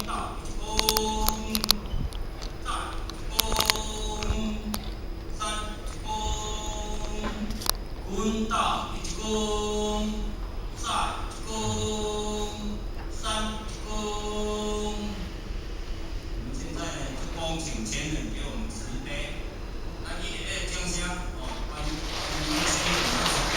斗一躬，再一躬，三一躬，滚斗一躬，再一躬，三一躬。我们现在呢，就恭请前人给我们慈悲，那一个掌声哦，欢迎欢迎前人慈悲。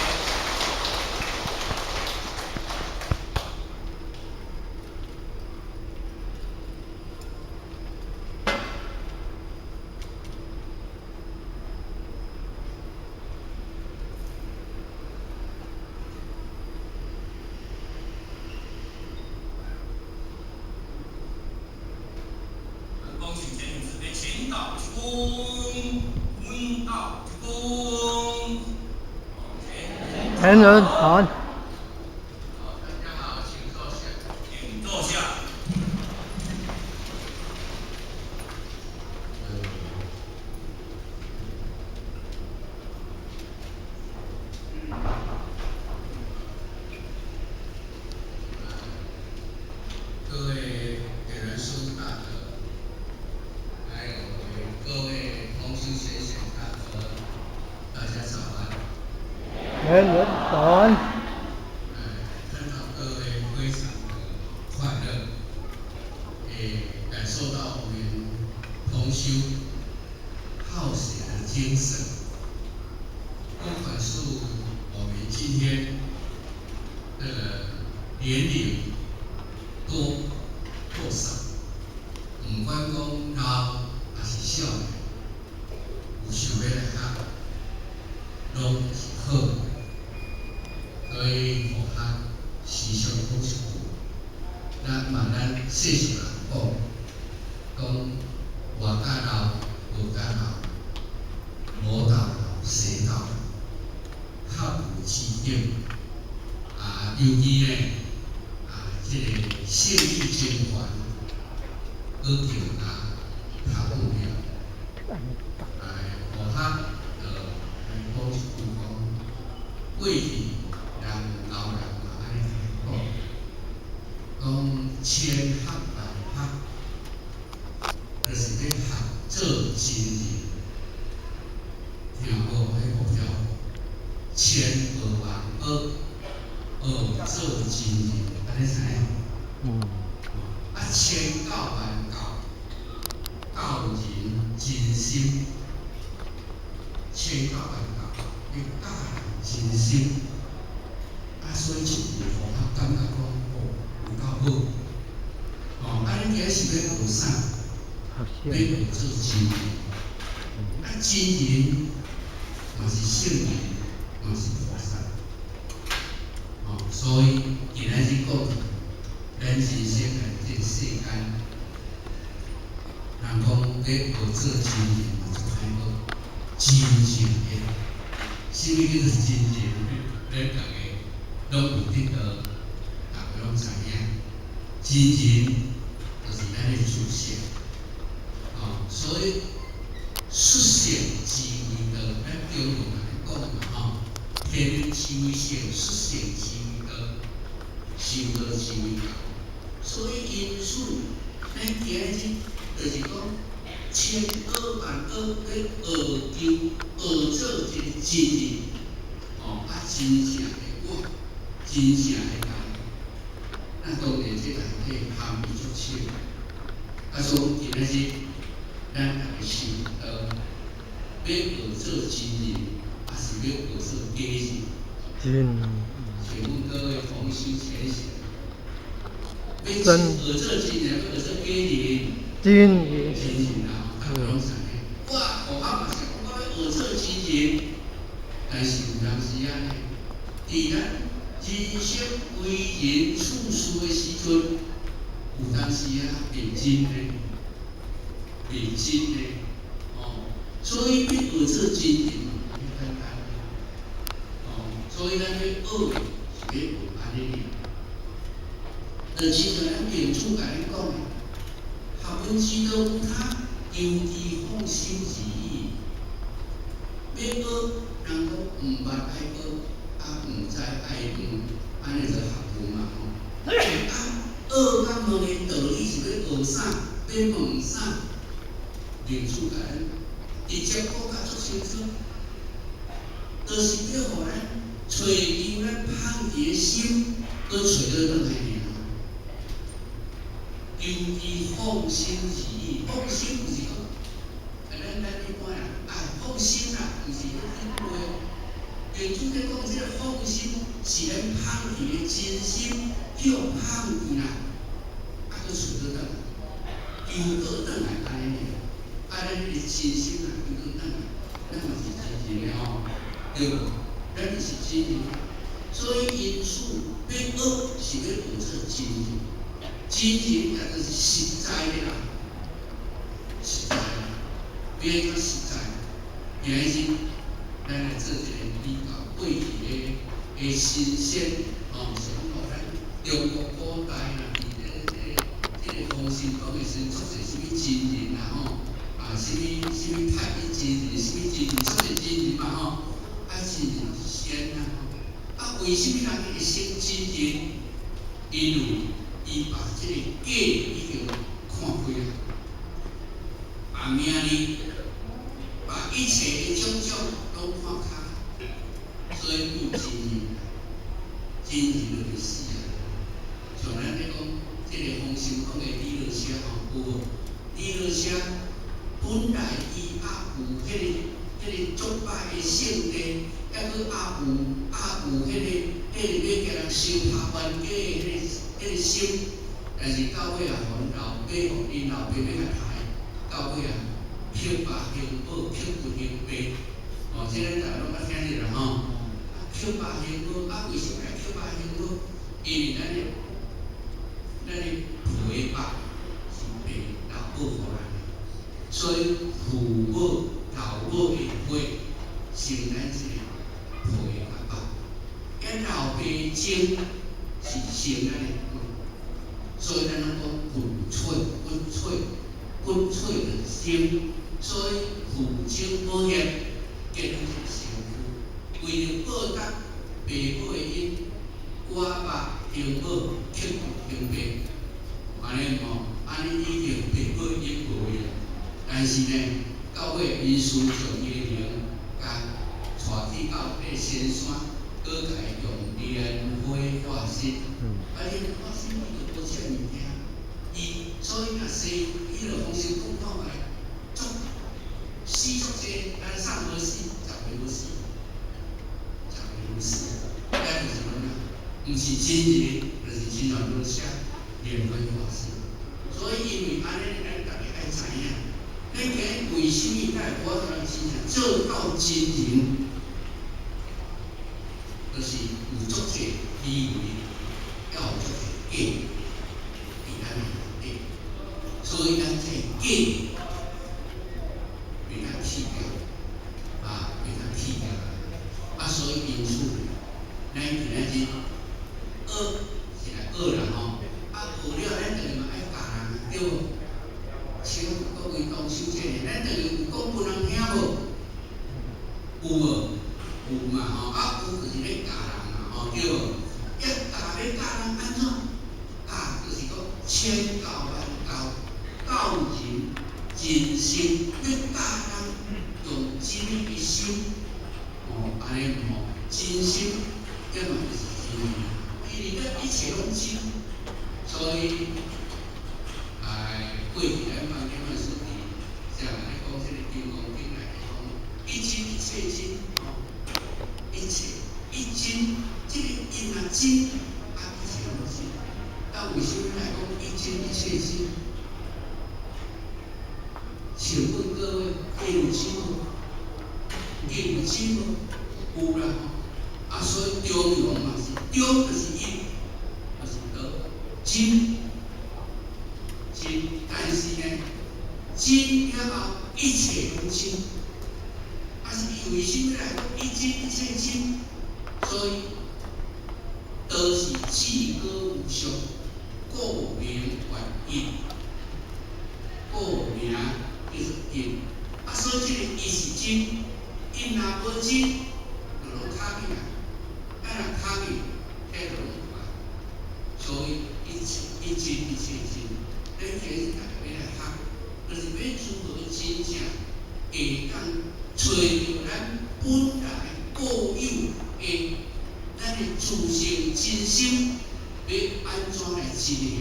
恭请前人慈悲，前导一躬，滚斗一躬。前人好。好，大家好，请坐下。请坐下。各位点燃师大德，还有各位同修学贤大德，大家早安。前人早安。看到各位非常的快乐，也感受到我们同修好学的精神。不管是我们今天的年龄多或少，毋管讲老抑是少年，有想欲来学，拢是好。所以佛学时常讲一句，咱嘛咱世俗人讲，讲活甲老，学甲老，无到老，学到老，学无止境。啊，尤其呢，啊，这个圣义精华，阁更加较有了。哎，佛学就来讲一句讲，过去人老人嘛按呢讲，讲千学万学，就是欲学做真人，听无彼目标？千学万学，学做真人，按呢知影？嗯。啊，千教万教，教人真心，千教万教，欲教人真心。啊，所以这句佛学感觉讲，哦，有够好。哦，啊，恁今日是欲学啥？欲学做真人。啊，真人嘛是圣人，嘛是菩萨。哦，所以今仔日讲，咱人生来这个世间，人讲欲学做真人嘛就歹学，真正的，啥物叫做真人？咱逐家拢有得到，逐家拢知影。真人就是咱的自性，哦，所以出圣之为道，咱中文按呢讲嘛吼，天人之为圣，出圣之为道，修道之为道。所以因此，咱今日就是讲，千学万学欲学求学做一个真人，哦，啊，真正的我，真正的人，那当然这内底含义足深。啊，所以今仔日咱逐家修道，欲学做真人，抑是欲学做假人？真。请问各位同修浅显，欲学做真人，欲学做假人？真人。真人啊，逐家拢知影。我佛学嘛是讲，我欲学做真人，但是有当时啊呢，伫咱人生为人处事的时阵，有当时啊袂真呢，袂真呢，哦，所以欲学做真人嘛，毋简单。哦，所以咱欲学的是欲学按呢尔。就亲像咱明主共咱讲的，学问之道无他，求其放心而已。欲学，人讲毋捌爱学，啊毋知爱问，按呢就学问嘛吼。啊，学學佮問的道理是欲學啥？欲問啥？明主共咱直接講甲足清楚，就是欲予咱揣求咱芳去的心，閣揣倒轉來爾。求其放心而已，放心毋是講，啊，咱一般人啊，放心啦，毋是彼種話。明主咧講這個放心，是咱芳去的真心，叫芳去啦，啊，閣揣倒轉來，求倒轉來按呢爾。啊，咱彼個真心啊，求倒轉來，咱嘛是真誠的吼，對無？咱就是真誠。所以因此欲學是欲學做真人，真人也就是實在的啦，實在，欲按怎實在？今仔日咱來做一個比較過去的神仙，吼，是講吼咱中國古代啦，佇這個封神榜的時陣，足濟啥物真人啦吼，啊，啥物啥物太乙真人，啥物真人，足濟真人嘛吼，啊，真人是仙啊吼，啊，為啥物人會成真人？因為伊把這個假已經看開啊，把名利，把一切的種種攏看開，所以變真人，真人就袂死啊。像咱咧講，這個封神榜的李老師吼，有無？李老師本來伊也有彼個足歹的性地，抑閣也有彼個欲共人相拍冤家的彼個心，但是到尾啊，予𪜶老爸，予𪜶老爸欲共刣，到尾啊，克爸行母，克父行爸，哦，這咱逐家攏捌聽著啦吼。啊，克爸行母，啊，為啥物來克爸行母？因為咱的皮肉是爸老母予咱的，所以父母老母的血成咱這個皮佮肉，遐老爸精是成咱的骨，所以咱攏講骨髓骨髓骨髓就是精，所以父精母血結合成身軀，為著報答爸母的恩，割肉行母，克父行爸，按呢吼，按呢已經爸母的恩無去啊。但是呢，到尾𪜶師將伊的靈共帶去到彼個仙山，閣共伊用蓮花化身。啊，蓮花化身伊就無這物件，伊所以若西彼個封神榜看覓，足死足濟，咱送無死，十個無死，十個無死，遐就是講啊，毋是真人，就是真善老師蓮花化身。所以因為按呢，咱逐家愛知影，咱今日為啥物咱會法度真正做到真人，就是有足濟虛偽，抑有足濟假佇咱內底，所以咱這個假袂當去掉，啊，袂當去掉。啊，所以因此，咱今仔日學是來學啦吼，啊，學了咱當然嘛愛教人，對無？請各位同修者，咱當然有講予人聽無？有無？有嘛吼，啊有就是咧教人嘛吼，對無？一教欲教人按怎？教就是講千教萬教，教人真心，欲教人用真的心，哦，按呢吼，真心，這嘛就是真理，因為咱一切攏真，所以，哎，過去咱房間嘛是佇像咧講這個《金剛經》內底講，一真一切真，吼，一切一真，這個一若真，啊一切攏真。啊，為啥物來講一真一切真？請問各位，假有真無？假有真無？有啦吼。啊，所以中庸嘛是中，就是一，就是道，真真，但是呢，真了後一切攏真。啊，是伊為啥物來講一真一切真？所以道是至高無上，故名為一，故名叫做一。啊，所以這個一是真，一若無真，就攏卡去啊。啊，若卡去，彼就攏無啊。所以一切一真。欲如何真正會當揣著咱本來固有的咱的自性真心，欲按怎來執行？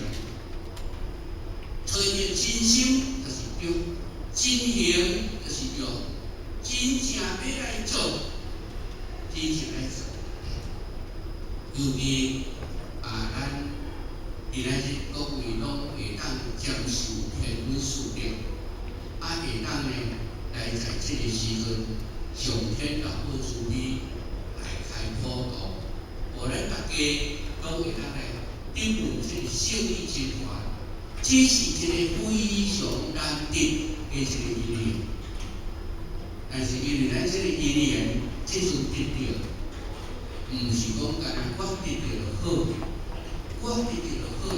揣著真心就是對，真行就是對，真正欲來做，真正來做。尤其啊，咱今仔日各位攏會當接受天文數典，啊，會當呢來在這个時陣上天老母慈悲來開普度，予咱大家攏會當來得聞這个勝義真法，這是一个非常難得的一個因緣。但是因為咱這個因緣，這陣得著，毋是講干焦我得著就好，我得著就好。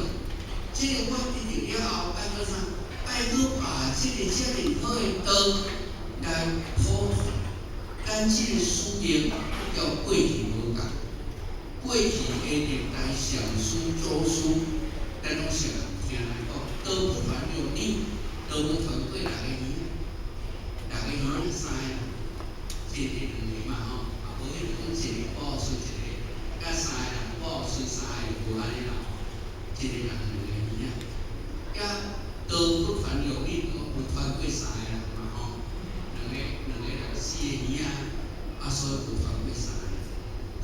這个我得著了後，愛閣啥？愛閣把這个遮爾好的道來普傳。咱這个使命佮過去無仝。過去的歷代上師祖師，咱攏熟聽人講，道不傳兩理，道無傳過六個耳，六個耳三个，一个兩个嘛吼，啊無彼個講一个報出一个，佮三个人報出三個，無按呢啦吼，一個人兩个耳仔。佮道不傳兩理，講有傳過三個人嘛吼，兩個兩個人四個耳仔，啊所以有傳過三個。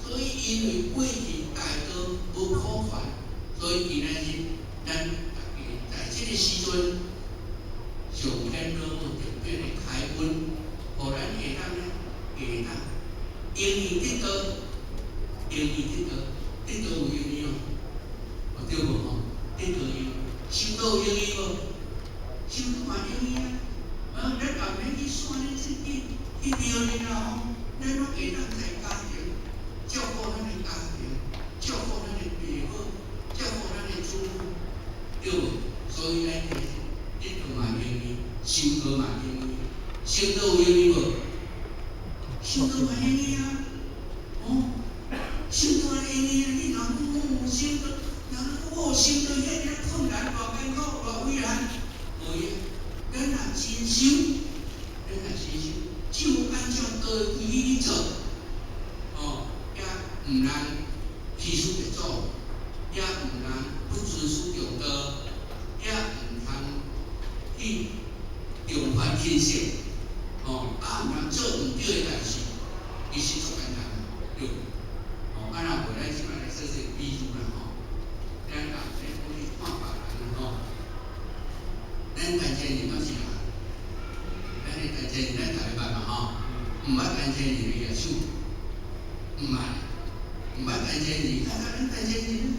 所以因為過去大道無普傳，所以今仔日咱大家在這个時陣，上天老母特別的開恩，予咱會當呢，會當容易得道，容易得道，得道有容易哦，哦對無吼？得道容易，修道有容易無？修道嘛容易啊！啊，咱也免去山咧去去去廟裡啦吼，咱攏會當在家庭照顧咱的家庭，照顧咱的爸母，照顧咱的子女，對無？所以咱得道嘛容易，修道嘛容易，修道有容易無？修道嘛容易啊！哦，修道嘛容易啊！你若講哦，修道，人講哦，修道遐爾困難，偌艱苦，偌為難，無影。咱若真修，咱若真修，就按照道的規矩去做，哦，也毋通欺師滅祖，也毋通不尊師重道，也毋通去重犯輕性，哦，啊毋通做毋對的代誌，其實足簡單，對無？哦，啊若無咱這擺來做這個比喻啦吼，咱啊咱講去看別人吼，咱陳前人敢是啦，咱的陳前人咱逐个捌嘛吼，毋捌陳前人的舉手，毋捌，毋捌陳前人，看咱陳前人，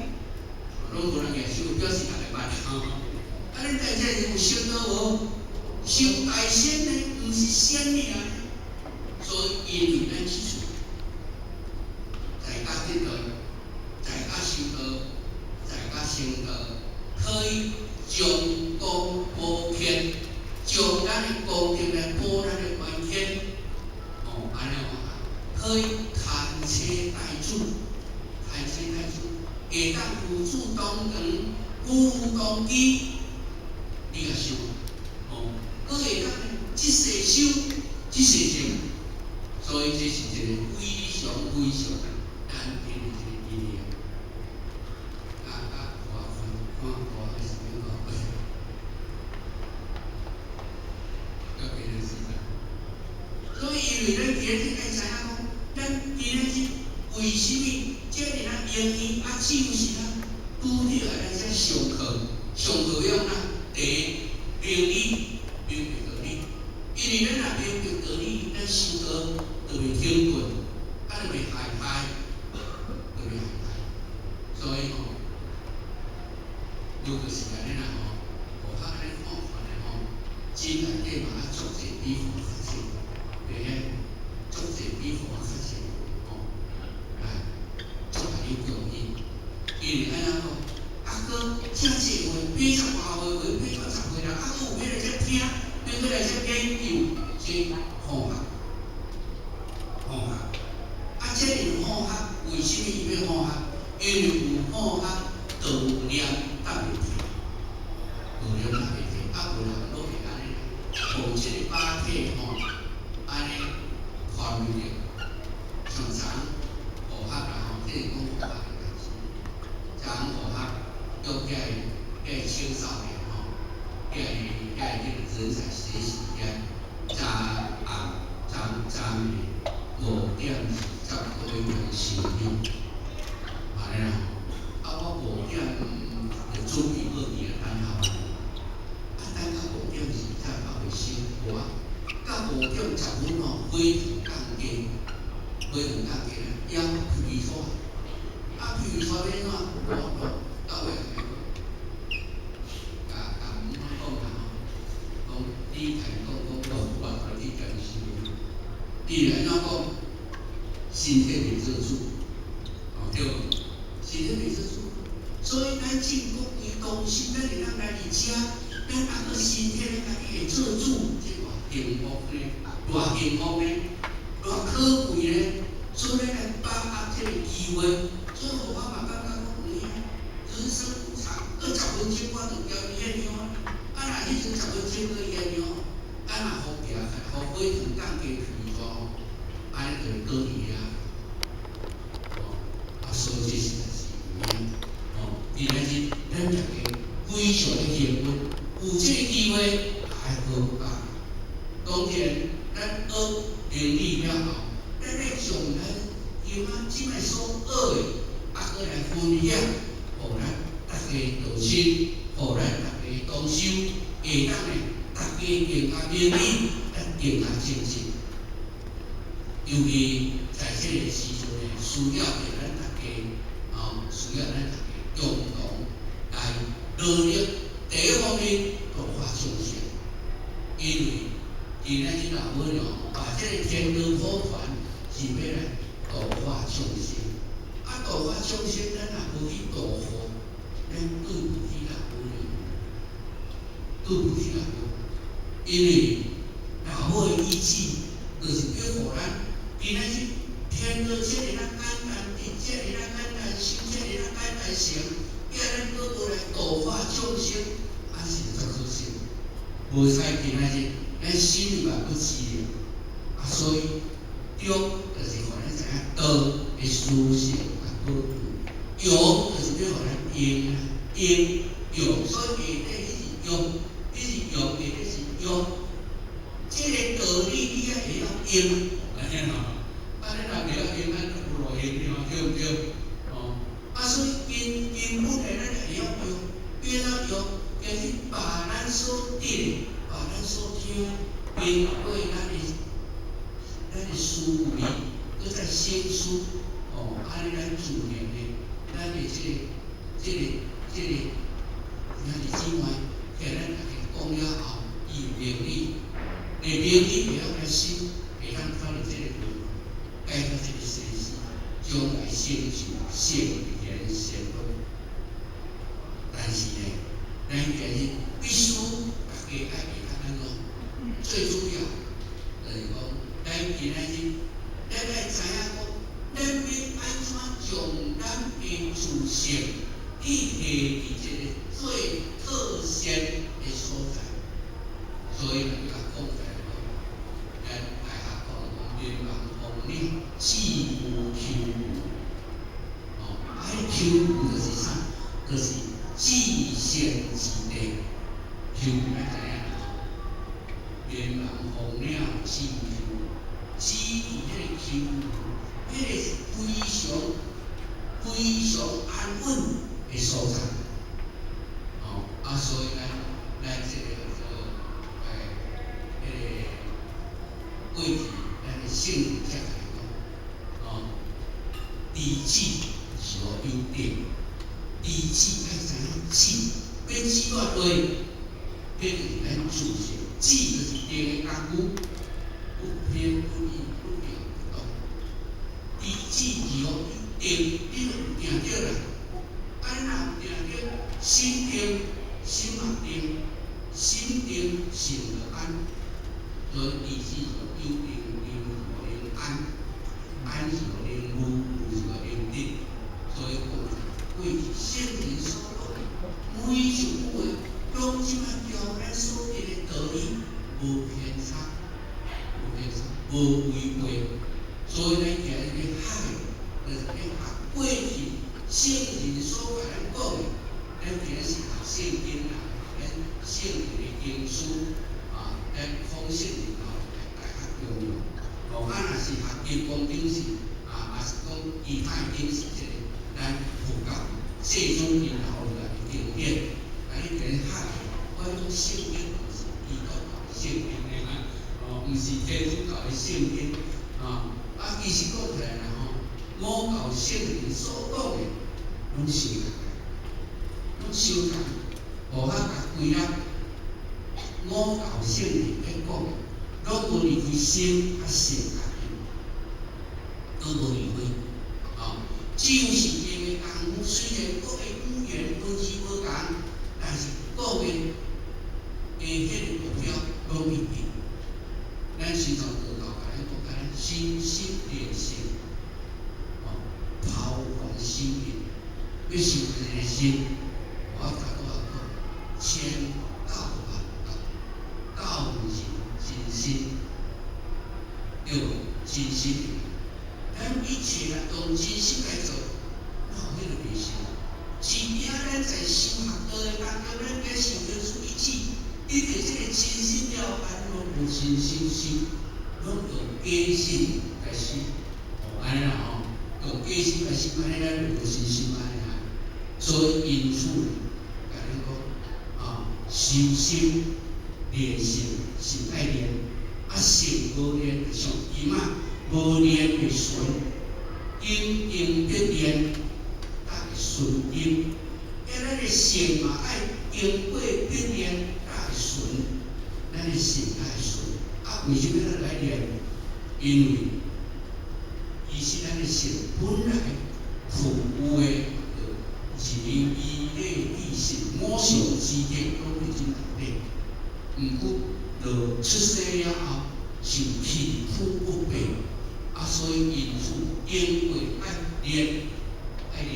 攏無人舉手，表示逐个捌吼。啊，恁陳前人有修道無？修大仙呢，毋是仙爾。所以因為咱這處在家得道，在家修道，在家成道，可以將功補天，將咱的功德來補咱的冤天。哦，按呢話，可以牽車帶子，牽車帶子，會當父子同堂，夫婦同居，你若想，哦，閣會當這世修，這世證，所以這是一個非常非常難得的一個因緣。啊啊，看看看看彼啥物個？要給人時間。所以因為咱今日愛知影講，咱今仔日為啥物遮爾啊容易啊，就是啊，拄著來咱遮上課，上課用啊，第一明理，明白道理。因為咱若明白道理，咱修道就袂停頓，啊就袂害害，就袂害害。所以吼，如果是按呢啦吼，無較按呢看看的吼，真內底嘛啊足濟比佛較濟，對咧，足濟比佛較濟，吼，來，足共你恭喜。因為按怎講？啊，閣遮濟歲，80外歲，80岁啦，啊，閣有欲來遮聽，欲閣來遮研究，這好學，好學。啊，這爾好學，為啥物伊欲好學？因為有好學，就有念搭袂停，有念搭袂停，啊，有人攏會按呢。用這个把體吼，按呢權力，像昨護學啦吼，這是講護學的代誌。昨護學叫遐個青少年吼，遐個這個人才學習遐，昨暗昨昨暝5點20多分收香，按呢啦。啊，我5點就準備過去啊，等候。啊，等到5點20我會收無啊。到5點10分吼，火糖降低，火糖降低咧，枵皮拖，啊皮拖欲按怎？我就到尾共共阮講啦吼，講你共伊講講我有法度去共伊收。伊會按怎講？身體袂做主，哦對無？身體袂做主，所以咱正國規當心，咱會當來佇遮，咱猶閣身體咱家己會做主，這偌幸福呢？偌幸福呢？偌可貴呢？所以咱來把握這個機會，所以予我嘛感覺講有影，人生無常，閣十分鐘我就交伊獻香，啊若彼陣十分鐘閣獻香，啊若予行，予火糖降低去吼，按呢就會倒佇遐。哦，啊，所以這實在是有影，哦，今仔日咱大家非常的幸運，有這個機會來好把握。當然，咱學能力了後，咱欲將咱今仔這擺所學的，啊，閣來分享，予咱大家道親，予咱大家同修，會當呢，大家更加明理，咱更加精進。尤其在這個時陣呢，需要著咱大家，哦，需要咱大家共同來努力。第一方面，度化眾生，因為今仔日老母娘把這個天道普傳是欲來度化眾生。啊，度化眾生，咱若無去度化，咱對不起老母娘，對不起老母，因為老母的意志就是欲予咱今仔日天道這爾仔簡單，這爾仔簡單修，這爾仔簡單成，叫咱閣無來度化眾生，啊是足可惜。無彩今仔日咱心裡嘛不知啊，所以中就是予咱知影道的殊勝佮寶貴，用就是欲予咱用啊，用用，所以下底彼是用，彼是用，下底是用。這個道理你愛會曉用，按呢吼，啊你若袂曉用，咱就無路用對毋對？哦，啊所以根根本的咱會曉用，欲按怎用？就是把咱所得的，把咱所聽，經過咱的思維，閣再省思，哦，按呢咱自然的，咱的這個兄弟姊妹，聽咱大家講了後，伊有能力，會明理會曉來修，會當脫離這個輪迴，解脫這個生死，將來成就聖賢聖德。但是呢，咱今日必須大家愛會當按怎？最主要就是講，咱今仔日，咱愛知影講，咱欲按怎將咱的自性去下佇這個最特善的所在。所以咱共講來講，咱大學講講眠夢鳳鳥，志有丘壬。哦，啊，彼丘壬就是啥？就是至善之地。丘壬咱知影啦吼。眠夢鳳鳥志有丘，志佇彼個丘壬，彼個非常非常安穩的所在。哦，啊，所以咱這個叫做彼個過去咱的聖人才來講，哦，知止是予有定，知止愛知影止，欲止偌濟，彼就是咱自性，止就是定的工具，不偏不倚，不搖不動。知止是予有定，你就有定著啦。啊，你若有定著，心定，心嘛定，心定性就安。所以知止就有定，定是予能安，安是予能悟，悟是予能得。所以講過去聖人所講的每一句話，攏這擺教咱所得的道理，無偏差，無偏差，無違背。所以咱今日咧學的，就是咧學過去聖人所共咱講的，咱今日是學聖經啦，咱聖人的經書啊，咱空性裡頭來較重要。哦，啊，若是學金剛經是啊，也是講其他的經是這個，咱佛教世尊𪜶留落來的經典，啊，你今日學的，我講聖經毋是基督教的聖經的啊，哦，毋是天主教的聖經啊。啊，其實講起來啦吼，五教聖人所講的，攏相仝，攏相仝，無法共歸納。五教聖人咧講的，攏無離開心佮性家己，都無離開。哦，只有是用的功夫，雖然各个語言文字無仝，但是講的的彼个目標攏一致。咱時常道教共咱講，共咱修心練性，哦，拋凡修業，欲修一個心，我頭拄仔講，千教萬教，教人真心，對無？真心，咱一切啊，用真心來做，哪有彼個迷信？真正咱在修學道的當中，咱加受教出一致，得著這個真心了，安怎無真心修，攏用假心來修，哦，按呢啦吼，用假心來修，按呢咱就無真心按呢啦。所以因此，共咱講，啊，修心練性是愛練，啊性無練像金仔，無練會損，金經必練，才會純金。啊，咱的性嘛愛經過必練，才會純。咱的性愛純，啊，為啥物咱來練？因為其實咱的性本來具有的仁義禮智信五常之德攏佇這內底。毋過，就出世了後，受氣苦不備，啊，所以因此經過愛練，愛練。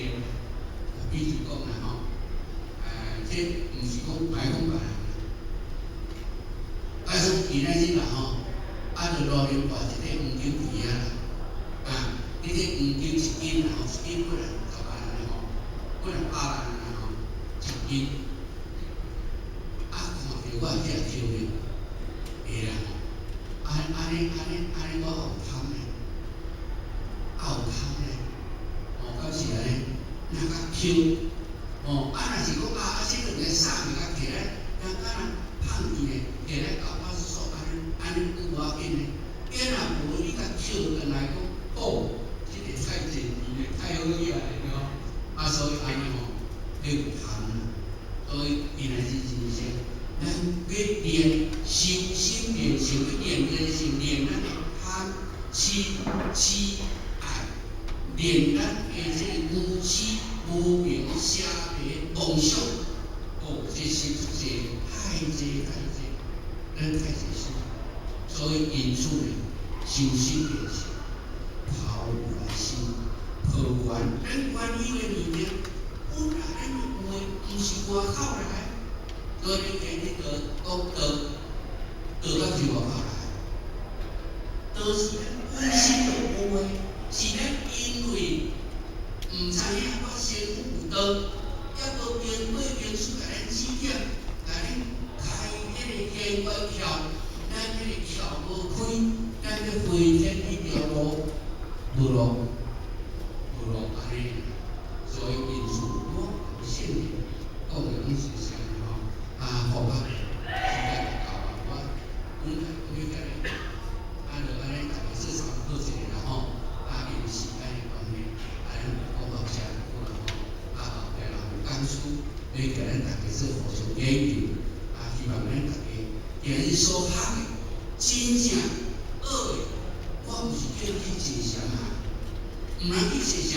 比如講啦吼，這毋是講歹講別人，啊，說今仔日啦吼，啊，就路面掛一塊黃金佇遐啦，啊，你這黃金一斤啦吼，一斤幾若十萬按呢吼，幾若百萬按呢吼，一斤。啊，看著我這抽咧，會啦吼，按按呢按呢按呢，我有貪咧，啊有貪咧，哦，敢是按呢？若共抽，哦，啊若是講啊啊，這兩个衫物共提來，人敢若胖去咧，提來到派出所按呢按呢閣無要緊咧，假若無你共抾轉來講，哦，這個太便宜咧，太好額咧，對無？啊，所以按呢吼，彼有貪啦，所以今仔日人生，咱欲練修心練性，欲練人性，練咱的貪、嗔、痴、愛，練咱的這個愚痴、無明、邪迷、妄想，哦，這心足濟，太濟太濟，咱太濟心，所以因此呢，修心練性，拋凡心，拋凡，咱原有的物件，本來咱有的，毋是外口來的，所以你今日就講道，道敢是外口來？道是咱本身就有的，是咱因為毋知影我身軀有道，猶閣經過經師共咱指點，共咱開彼个天關竅，咱彼个竅無開，咱欲飛天彼條路無路，無路按呢。所以因此我聖人講的攏是啥吼？啊，佛法時間就到啊，我本來欲共你，啊，就按呢逐家說差不多一下啦吼。啊，因為時間的關係，啊，咱就講到遮就好啦吼。啊，後壁若有講師欲共咱逐家做互相研究，啊，希望咱逐家今日所學的真正學的，我毋是叫你去坐禪啊，毋通去坐禪，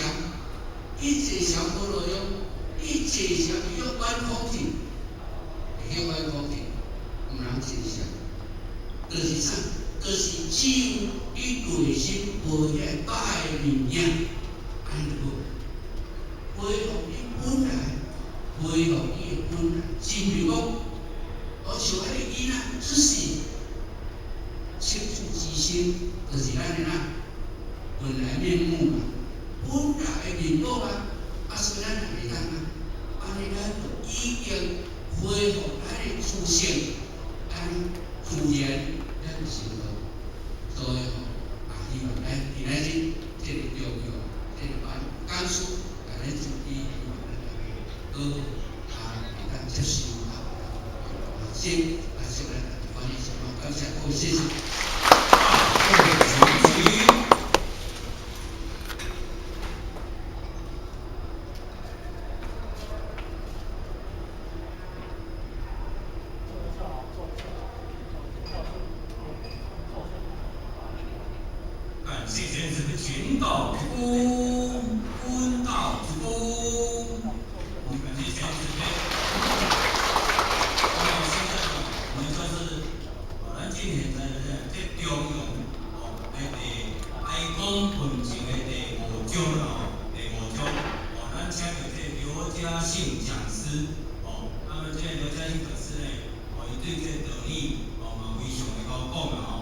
去坐禪無路用，去坐禪會曉冤枉去，會曉冤枉去，毋通坐禪。就是啥？就是只有你內心無遐歹的物件，按呢就好。恢復你本來，恢復你的本來。真比如講，我像彼個囡仔出世，心，就是咱的哪本來面目嘛，本來的面目啊，啊，所以咱也會當啊，按呢咱就已經恢復咱的自性，按呢自然咱就成道。所以吼，啊，希望咱今仔日這个中藥，這个班講師，共咱慈悲，希望咱大家都啊會當接受啊，先啊，祝咱大家歡喜，感謝各位，謝謝。全局。感謝先生的引導鞠躬，引導鞠躬，我們感謝先生的。那麼現在呢，我們就是，咱進行在這中庸哦，的第哀公奮情的第五章啦吼，第五章哦，咱請著這劉家信講師哦，那麼這劉家信講師呢，哦，伊對這道理哦嘛非常的高講啦吼。